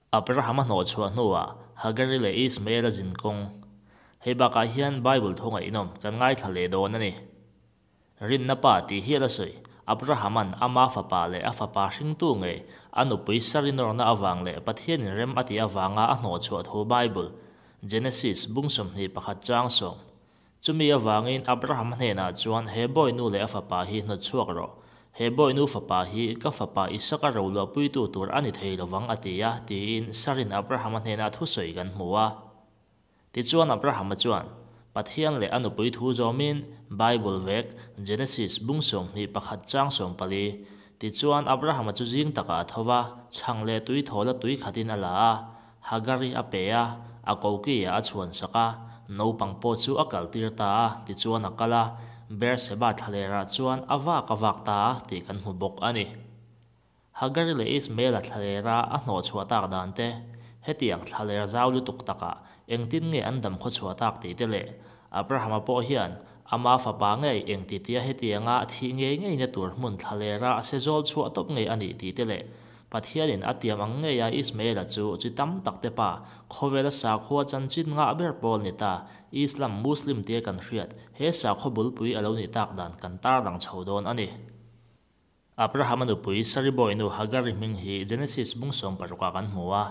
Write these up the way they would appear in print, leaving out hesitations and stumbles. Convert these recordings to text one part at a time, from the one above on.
Abrahama hnawhchhuah hnuah Hagari leh Ismaela zin kawng. Hei bakah hian Bible thu ngaihnawm kan ngaithla leh dawn a ni. Rinna pa tih hial a sawi. Abrahama'n ama fapa leh a fapa hringtu ngei a nupui Sari nawrna avang leh Pathianin rem a tih avanga a hnawhchhuah thu Bible, Genesis bung 21 chang 10. Chumi avangin Abrahama hnenah chuan he bawinu leh a fapa hi hnawtchhuak rawh. He bawinu fapa hi ka fapa Isaka roluahpuitu tur a ni thei lovang a ti a, tiin Sarin Abrahama hnena thusawi kan hmu a. Tichuan Abrahama chuan Pathian leh a nupui thu zawmin Bible vek, Genesis bung 21 chang 14, Tichuan Abrahama chu zing takah a tho va, chhang leh tui thawl a tui khatin a la a, Hagari a pe a, a koki-ah a chhuan sak a, naupang pawh chu a kaltir ta a, tichuan a kal a, Beerseba thlalerah chuan a vak a vak ta a tih kan hmu bawk a ni. Hagari leh Ismaela thlalera a hnawhchhuah tak dan te, hetiang thlaler zau lutuk takah engtin nge an dam khawchhuah tak tih te leh Abrahama pawh hian ama fapa ngei engtitia hetianga thih ngei ngeina tur hmun thlalera a sezawl chhuah tawp ngei a nih tih te leh Pathianin a tiam ang ngeia Ismaela chu chi tam tak te pa, khawvela sakhua chanchin ngah ber pawl ni ta, Islam, Muslim tia kan hriat, he sakhaw bulpui a lo nih tak dan kan tarlang chho dawn a ni. Abrahama nupui Saribawi nu Hagari hming hi Genesis bung 16 ah kan hmu a.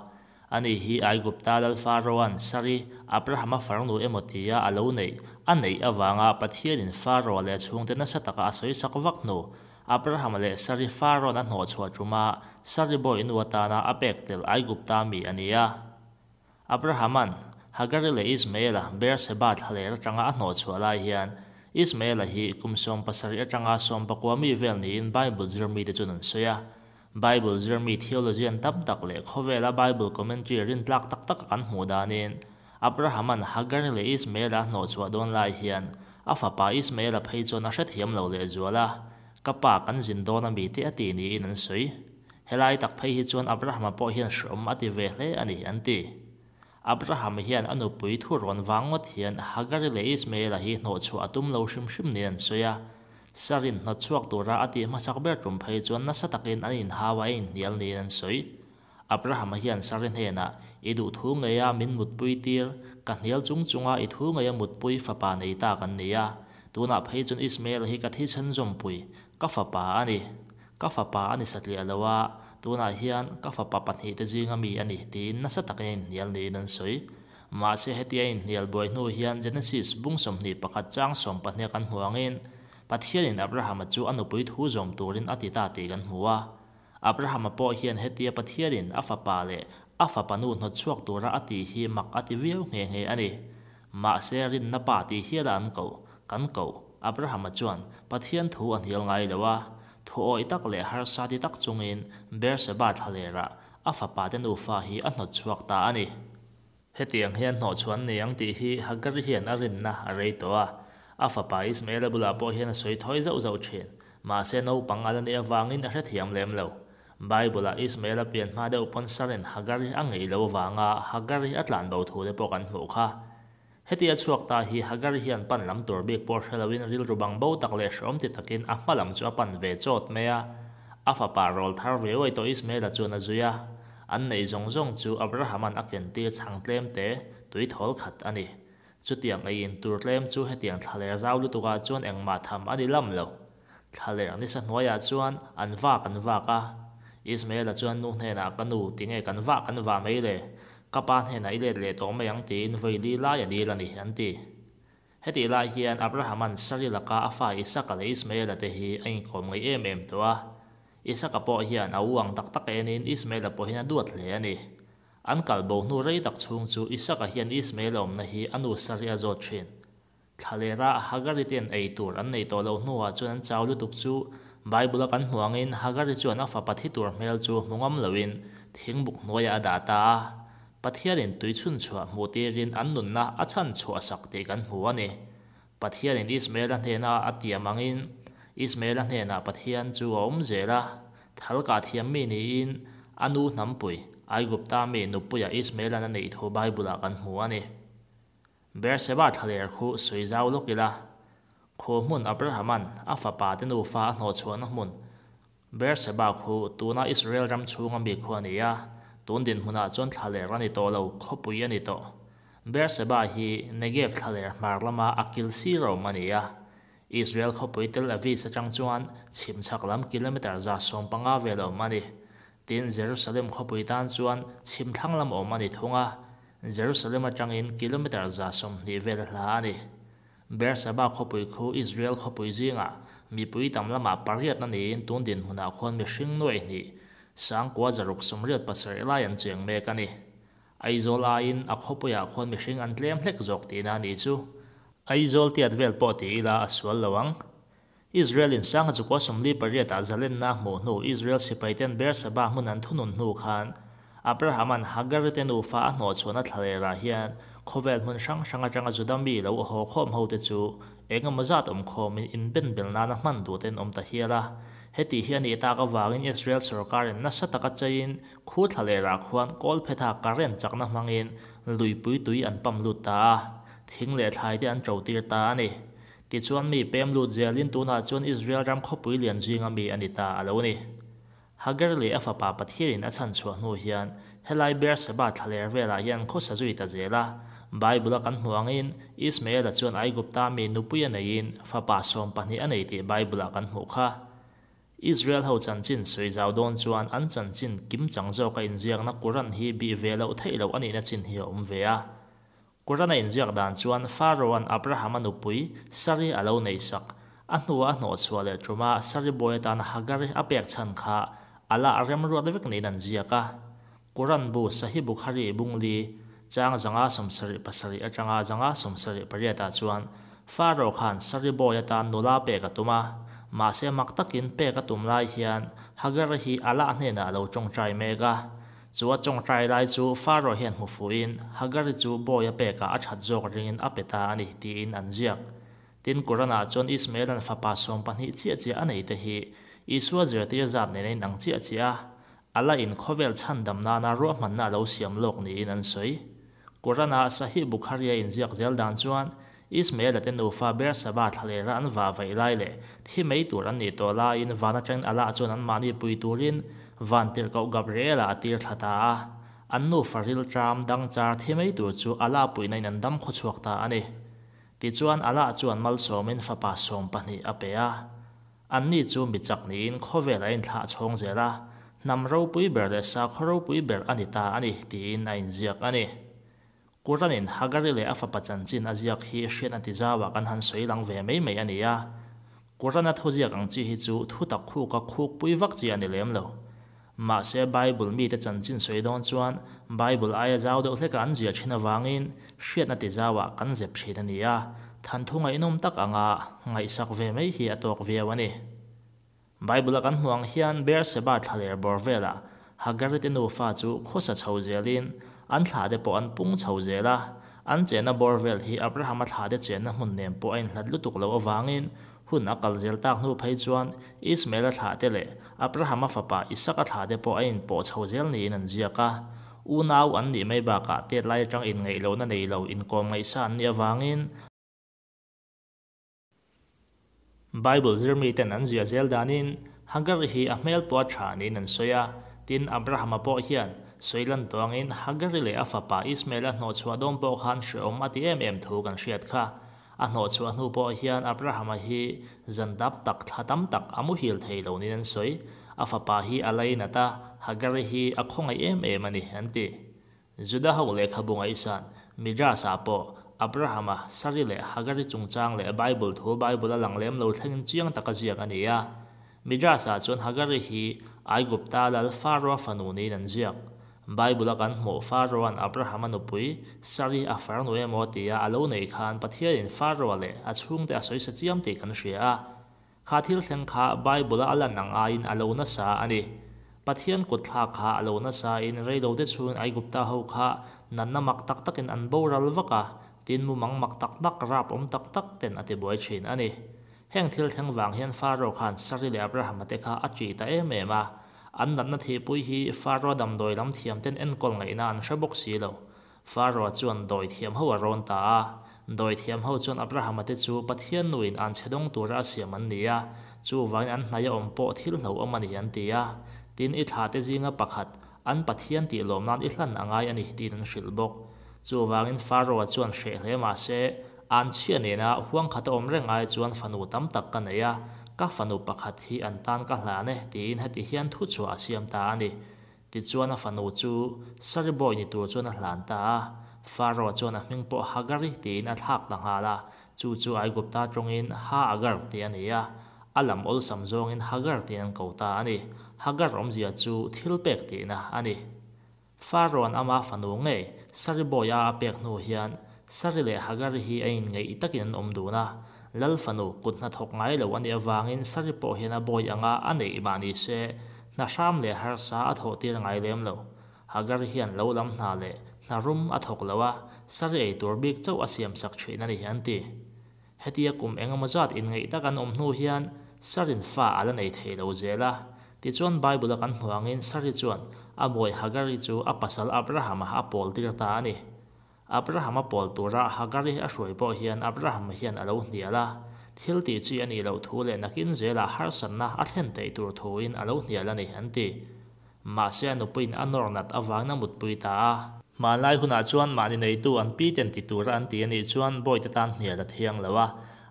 Ani hi Aigupta lal Pharaoh-a'n Sari, Abrahama farnu emaw tia a lo neih, a neih avanga Pathianin Pharaoh leh a chhungte nasa taka a sawisak vak hnu, Abrahama leh Sari Pharaoh-a'n a hnawhchhuah ṭuma Sari bawi nu atana a pek tel Aigupta mi a ni a. Abrahama'n Hagari leh Ismaela Beerseba thlaler aṭanga a hnawhchhuah lai hian Ismaela hi kum 17 aṭanga 19 mi vel niin Bible zirmite chuan an sawi a. Bible zirmi theologian tam tak leh khawvela Bible commentary rintlak tak taka kan hmuh danin Abrahama'n Hagari leh Ismaela a hnawhchhuah dawn lai hian a fapa Ismaela phei chuan a hrethiam lo lehzual a, Ka pa kan zin dawn a mi te a ti niin an sawi. Helai tak phei hi chuan Abrahama pawh hian hreawm a ti ve hle a ni, an ti. Abraham hian a nupui thu rawn vang ngawt hian Hagari leh Ismaela hi hnawhchhuah a tum lo hrim hrim niin an sawi a. Sarin hnawtchhuak tura a tih hmasak ber tum phei chuan nasa takin an inhau a, a inhnial niin an sawi. Abrahama hian Sari hnenah, I duh thu ngeia min mutpui tir, ka hnial chung chunga i thu ngeia mutpui fapa nei ta kan ni a. Tunah phei chuan Ismael hi ka thisen zawmpui, ka fapa a ni. Ka fapa a ni satliah lo a, tunah hian ka fapa pahnihte zinga mi a ni, tiin nasa takin a inhnial niin an sawi. Mahse hetia a inhnial buai hnu hian Genesis bung 21 chang 12 kan hmu angin, Pathianin Abrahama chu a nupui thu zawm turin a ti ta tih kan hmu a. Abrahama pawh hian hetia Pathianin a fapa leh a fapa nu hnawtchhuak tura a tih hi mak a ti viau nghe nghe a ni. Mahse rinna pa tih hiala an koh, kan koh, Abrahama chuan Pathian thu a hnial ngai lo a, thu awih tak leh harsa ti tak chungin Beerseba thlalerah a fapa te nufa hi a hnawtchhuak ta a ni. Hetiang hian hnawhchhuah an nei ang tih hi Hagari hian a rinna a rei tawh a, a fapa Ismaela bulah pawh hian a sawi thawi zauh zauh thin. Mahse naupang a la nih avangin a hrethiam lem lo. Bible-ah Ismaela pian hma deuh pawn Sarin Hagari a ngeih lo avanga Hagari a tlan bo thu te pawh kan hmuh kha. Heti a chhuak ta hi Hagari hian pan lam tur bik pawh hre loin rilru bang bo tak leh hreawm ti takin a hma lam chu a pan ve chawt mai a. A fapa rawl thar ve uai tawh Ismaela chuan a zui a. An neih zawng zawng chu Abrahama'n a kentir chhang tlem te, tui thawl khat a ni. Chutiang eiin tur tlem chu hetiang thlaler zau lutukah chuan engmah tham a ni lam lo. Thlaler nisa hnuaiah chuan an vak an vak a. Ismaela chuan nu hnenah ka nu tinge kan vah kan vah mai le? Ka pa hnenah i let leh tawh mai ang tiin vawi li lai a dil a ni, an ti. Hetih lai hian Abrahama'n Sari laka a fa Isaka leh Ismaela te hi a inkawm ngaih em em tawh a. Isaka pawh hian a u ang tak tak enin Ismaela pawh hian a duat hle a ni. An kal bo hnu rei tak chhung chu Isaka hian Ismaela awmna hi a nu Sari a zawt thin. Thlalera Hagari ten ei tur an nei tawh loh hnuah chuan an chau lutuk chu Bible-a kan hmu angin Hagari chuan a fapa thi tur hmel chu hmu ngam loin thingbuk hnuaiah a dah ta a. Pathianin tui chhunchhuah hmuh tirin an nunna a chhan chhuah sak tih kan hmu a ni. Pathianin Ismaela hnena a tiam angin Ismaela hnenah Pathian chu a awm zel a, thal kah thiam mi niin a nu hnampui, Aigupta mi nupuia Ismaela'n a neih thu Bible-ah kan hmu a ni. Beerseba thlaler khu sawi zau lawk ila, khu hmun Abrahama'n a fapa te nufa a hnawhchhuahna hmun Beerseba khu tuna Israel ram chhunga mi khu a ni a. Tun dinhmunah chuan thlaler a ni tawh lo, khawpui a ni tawh. Beerseba hi Negev thlaler hmar lama a kil sir awm a ni a. Israel khawpui Tel Aviv atang chuan chhim chhak lam kilometre 150 vel awm a ni. Tin, Jerusalem khawpui tan chuan chhim thlang lam awm a ni thung a, Jerusalem atangin kilometre 120 vel a hla a ni. Beerseba khawpui khu Israel khawpui zingah mipui tam lamah pariatna niin tun dinhmunah khuan mihring nuaih hnih, 9687 lai an cheng mek a ni. Aizawl aiin a khawpuiah khuan mihring an tlem hlek zawk tihna a nih chu. Aizawl tiat vel pawh ti ila a sual lo ang. Israel in 1948 ah zalenna a hmuh hnu Israel sipaiten Beerseba hmun an thunun hnu khan Abraham-a'n Hagari te nufa a hnawhchhuahna thlalerah hian khawvel hmun hrang hrang atanga Juda mi lo haw khawm ho te chu eng emaw zat awm khawmin inben bel nana hman duh te an awm ta hial a. Heti hi a nih tak avangin Israel sorkarin nasa taka cheiin khu thlalerah khuan kawlphetha current chakna hmangin luipui tui an pump lut ta a, thing leh thlai te an to tir ta a ni. Tichuan mi pem lut zelin tunah chuan Israel ram khawpui lian zinga mi a ni ta a lo ni. Hagar leh a fapa Pathianin a chhan chhuah hnu hian helai Beerseba thlaler velah hian khawsa zui ta zel a. Bible-a kan hmuh angin Ismael-a chuan Aigupta mi nupui a neiin fapa 12 a nei tih Bible-ah kan hmuh kha. Israel ho chanchin sawi zau dawn chuan an chanchin kim chang zawka inziakna Quran hi bih ve loh theih loh a nihna chin hi a awm ve a. Quran a inziak dan chuan Pharaoh-a'n Abraham-a nupui Sari a lo neih sak. A hnua a hnawhchhuah leh ṭuma Sari bawi atana Hagari a pek chhan kha Allah a remruat vek niin an ziak a. Quran bu Sahih Bukhari bungli chang 577 aṭanga 578 ah chuan Pharaoh khan Sari bawi atan nula pek a tum a, mahse mak takin pek a tum lai hian Hagari hi Allah hnenah a lo ṭawngṭai mek a. Chu a ṭawngṭai lai chu Pharaoh hian hmu fuhin Hagari chu bawi a pekah a ṭhat zawk ringin a pe ta a ni tiin an ziak. Tin, Quran-ah chuan Ismael-a'n fapa 12 chiah chiah a nei te hi Isua zirtir zat nen a inang chiah chiah a, Allah in khawvel chhandam nana ruahmanna a lo siam lawk niin an sawi. Quran-a Sahih Bukhari-a inziak zel dan chuan Ismael-a te nufa Beersaba thlalera an vah vaih lai leh thi mai tur an nih tawh laiin van atangin Allah chuan anmahni pui turin van tirhkoh Gabriel-a a tir thla ta a. An nufa rilṭam dang char thi mai tur chu Allah puihna in an dam khawchhuak ta a ni. Tichuan Allah chuan malsawmin fapa 12 a pe a. Anni chu mi chak niin khawvel a inthlah chhawng zel a, hnam ropui ber leh sakhaw ropui ber a ni ta a ni tiin a inziak a ni. Quran-in Hagari leh a fapa chanchin a ziak hi hriatna ti zauah kan han sawi lang ve mai mai a ni a. Quran-a thuziak ang chi hi chu thutak khuka khukpui vak chi a ni lem lo. Mahse Bible mite chanchin sawi dawn chuan Bible aia zau deuh hleka an ziah thin avangin hriatna ti zauah kan zep thin a ni a, thanthu ngaihnawm tak anga ngaihsak ve mai hi a tawk viau a ni. Bible-a kan hmuh ang hian Beerseba thlaler bawr velah Hagari te nufa chu khawsa chho zelin an thlah te pawh an pung chho zel a, an chenna bawr vel hi Abraham-a thlah te chenna hmun nen pawh a inhlat lutuk loh avangin hun a kal zel tak hnu phei chuan Ismael-a thlah te leh Abraham-a fapa Isaka thlah te pawh a inpawh chho zel niin an ziak a. Unau an nih mai bakah tet lai atang inngaih lohna nei lo inkawm ngaihsa an nih avangin Bible zirmiten an ziah zel danin Hagar hi a hmel pawh a tha niin an sawi a. Tin, Abraham-a pawh hian sawi lan tawh angin Hagari leh a fapa Ismael-a hnawhchhuah dawn pawh khan hrehawm a ti em em thu kan hriat kha. A hnawhchhuah hnu pawh hian Abraham-a hi zan dap tak thla tam tak a muhil thei lo niin an sawi. A fapa hi a lainat a, Hagari hi a khawngaih em em a ni, an ti. Juda ho lehkhabu ngaihsan Midrash-ah pawh Abraham-a Sari leh Hagari chungchang leh Bible thu Bible a lang lem lo thlengin chiang taka ziak a ni a. Midrash-ah chuan Hagari hi Aigupta lal Pharaoh-a fanu niin an ziak. Bible-a kan hmuh Pharaoh-a'n Abraham-a nupui Sari a farnu emaw tia a lo neih khan Pathianin Pharaoh-a leh a chhungte a sawisa chiam tih kan hria a. Kha thil thleng kha Bible-a a lan ang aiin a lo nasa a ni. Pathian kut thlak kha a lo nasain reilote chhungin Aigupta ho kha natna mak tak takin an boral vak a, tin mumang mak tak tak, rap awm tak tak ten a tibuai thin a ni. Heng thil thleng vang hian Pharaoh khan Sari leh Abraham-a te kha a ṭih ta em em a. An natna thihpui hi Pharaoh damdawi lam thiam ten enkawl ngaihna an hre bawk si lo. Pharaoh chuan dawi thiam ho a rawn ta a. Dawi thiam ho chuan Abraham-a te chu Pathian nuin an chhe dawng tura a siam an ni a, chuvangin an hnaia awm pawh thil hlauhawm a ni an ti a. Tin, i thla te zinga pakhat, an Pathian tih lawm nan i hlan a ngai a ni tiin an hrilh bawk. Chuvangin Pharaoh-a chuan hreh hle mah se, Anchhia nena huang khata awm reng ai chuan fanu tam tak ka nei a, ka fanu pakhat hi an tan ka hlan e tiin heti hian thuchhuah a siam ta a ni. Tichuan a fanu chu Saribawi ni tur chuan a hlan ta a, Pharaoh chuan a hming pawh Hagari tiin a thlak ta nghal a, chu chu Aigupta tawngin Ha-agar tih a ni a, a lam awlsam zawngin Hagar tiin an ko ta a ni. Hagar awmzia chu thil pek tihna a ni. Pharaoh-a'n ama fanu ngei Saribawi-a a pek hnu hian Sari leh Hagari hi a inngeih takin an awm dun a, Lal fanu kut hnathawk ngai lo a nih avangin Sari pawh hian a bawi anga a neih mah ni se, hna hram leh harsa a thawh tir ngai lem lo. Hagar hian lo lam hna leh hna rum a thawk lo a, Sari ei tur bik chauh a siam sak thin a ni an ti. Hetia kum engemaw zat inngeih tak an awm hnu hian Sarin fa a la nei thei lo zel a. Tichuan Bible a kan hmuh angin Sari chuan a bawi Hagari chu a pasal Abraham-a a pawl tir ta a ni. Abraham-a pawl tura Hagari a hruai pawh hian Abraham hian a lo hnial a, thil tih chi a nih loh thu leh nakin zelah harsatna a thlen theih tur thuin a lo hnial a ni, an ti. Mahse a nupuiin a nawr nat avangin a mutpui ta a. Hmanlai hunah chuan mahni neitu an pi ten ti tura an ti a nih chuan bawite tan hnial a thiang lo a,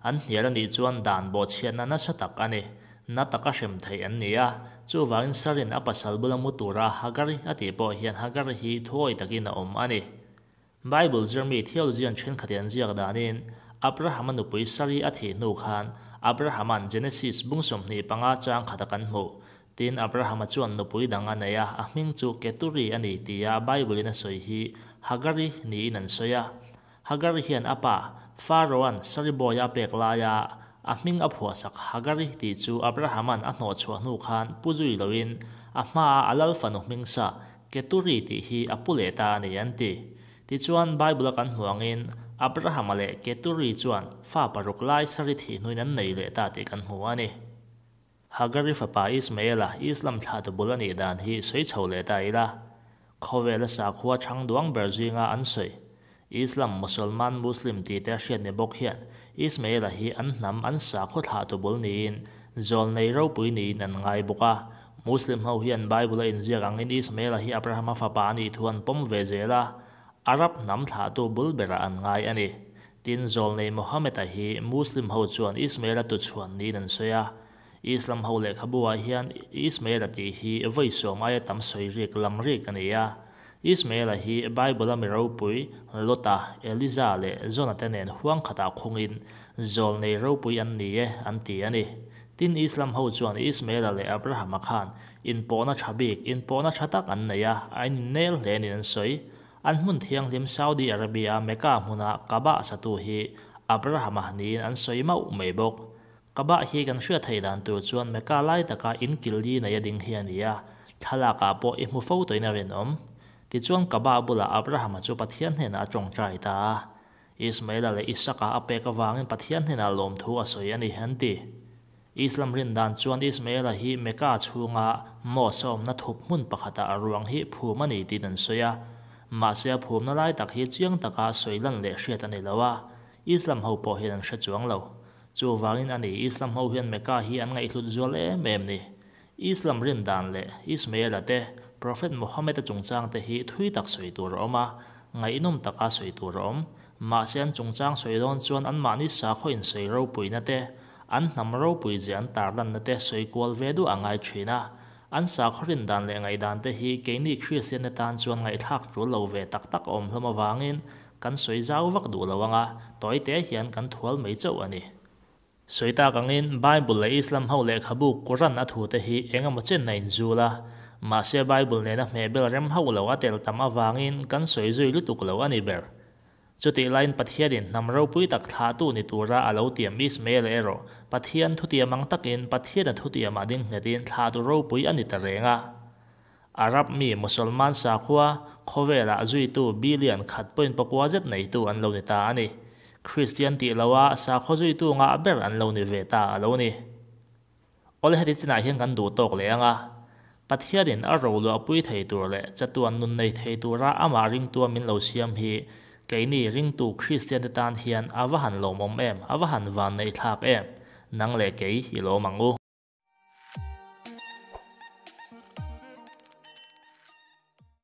an hnial a nih chuan dan bawhchhiatna nasa tak a ni. Na taka hrem theih an ni a, chuvangin Sarin a pasal bula mu tura Hagari a tih pawh hian Hagari hi thuawi takin a awm a ni. Bible zirmi theologian thenkhatin an ziak danin, Abrahama nupui Sari a thih hnu khan Abrahama'n Genesis bung 25 chang khata kan hmuh. Tin, Abrahama chuan nupui dang a nei a, a hming chu Keturi a ni tia Bible-in a sawi hi Hagari niin an sawi a. Hagari hian a pa, Pharaoh-a'n Saribawi a pek laia a hming a phuahsak Hagari tih chu Abrahama'n a hnawhchhuah hnu khan pu zui loin a hmaa a lal fanu hming sa Keturi tih hi a pu leh ta a ni an ti. Tichuan, Bible-a kan hmuh angin Abrahama leh Keturi chuan fa paruk lai Sari thih hnuin an nei leh ta tih kan hmu a ni. Hagari fapa Ismaela Islam thlahtu bul a nih dan hi sawi chho leh ta ila, khawvela sakhua chhang duang ber zinga an sawi. Islam, Musalman, Muslim tih te a hriat ni bawk hian Ismaela hi an hnam an sakhaw thlahtu bul niin zawlnei ropui niin an ngai bawk a. Muslim ho hian Bible a inziak angin Ismaela hi Abrahama fapa a nih thu an pawm ve zel a, Arab hnam thlahtu bul berah an ngai a ni. Tin, zawlnei Mohammed-a hi Muslim ho chuan Ismael-a tuchhuan niin an sawi a. Islam ho lehkhabu-ah hian Ismael-a tih hi vawi sawm aia tam sawi rik lam rik a ni a. Ismael-a hi Bible-a mi ropui Lot-a, Eliza leh Jona te nen huang khatah khungin zawlnei ropui an ni e an ti a ni. Tin, Islam ho chuan Ismael-a leh Abraham-a khan inpawhna tha bik, inpawhna tha tak an nei a, a innel hle niin an sawi. An hmun thianghlim Saudi Arabia Mecca hmuna Kaaba satu hi Abraham-a niin an sawi mauh mai bawk. Kaaba hi kan hriat theih dan tur chuan Mecca lai taka in killi nei a ding hi a ni a, thlalakah pawh i hmu fo tawhin a rinawm. Tichuan Kaaba bulah Abraham-a chu Pathian hnenah a tawngtai ta a. Ismael-a leh Isaka a pek avangin Pathian hnenah lawmthu a sawi a ni, an ti. Islam rin dan chuan Ismael-a hi Mecca chhunga mosque a awmna thup hmun pakhatah a ruang hi phum a ni tiin an sawi a. Mahse a phumna lai tak hi chiang taka sawi lan leh hriat a ni lo a, Islam ho pawh hian an hre chuang lo. Chuvangin a ni Islam ho hian Mecca hi an ngaihhlut zual em em ni. Islam rin dan leh Ismael-a te, Prophet Muhammad-a chungchang te hi thui tak sawi tur a awm a, ngaihnawm taka sawi tur a awm. Mahse an chungchang sawi dawn chuan anmahni sakhaw insawi ropuina te, an hnam ropui zia an tarlanna te sawi kual ve duah a ngai thin a. An sakhaw rin dan leh ngaihdan te hi keini Kristian te tan chuan ngaihthlak tul lo ve tak tak a awm hlawm avangin kan sawi zau vak duh lo ang a, tawi te hian kan thual mai chauh a ni. Sawi tak angin Bible leh Islam ho lehkhabu Quran a thute hi eng emaw chen a inzul a, mahse Bible nena hmehbel rem hauh lo a tel tam avangin kan sawi zui lutuk lo a ni ber. Chutih laiin Pathianin hnam ropui tak thlahtu ni tura a lo tiam Ismael erawh Pathian thutiam ang takin Pathiana thutiamah ding nghetin thlahtu ropui a ni ta reng a. Arab mi Musalman sakhua khawvelah zuitu billion khat point pakua zet neitu an lo ni ta a ni. Kristian tih loha sakhaw zuitu ngah ber an lo ni ve ta a lo ni. Awle heti chinah hian kan duh tawk leh ang a, Pathianin a roluahpui thei tur leh chatuan nun nei thei tura amah ringtua min lo siam hi keini ringtu Kristiante tan hian a va han lawmawm em, a va han vanneihthlak em, nang leh kei i lawm ang u.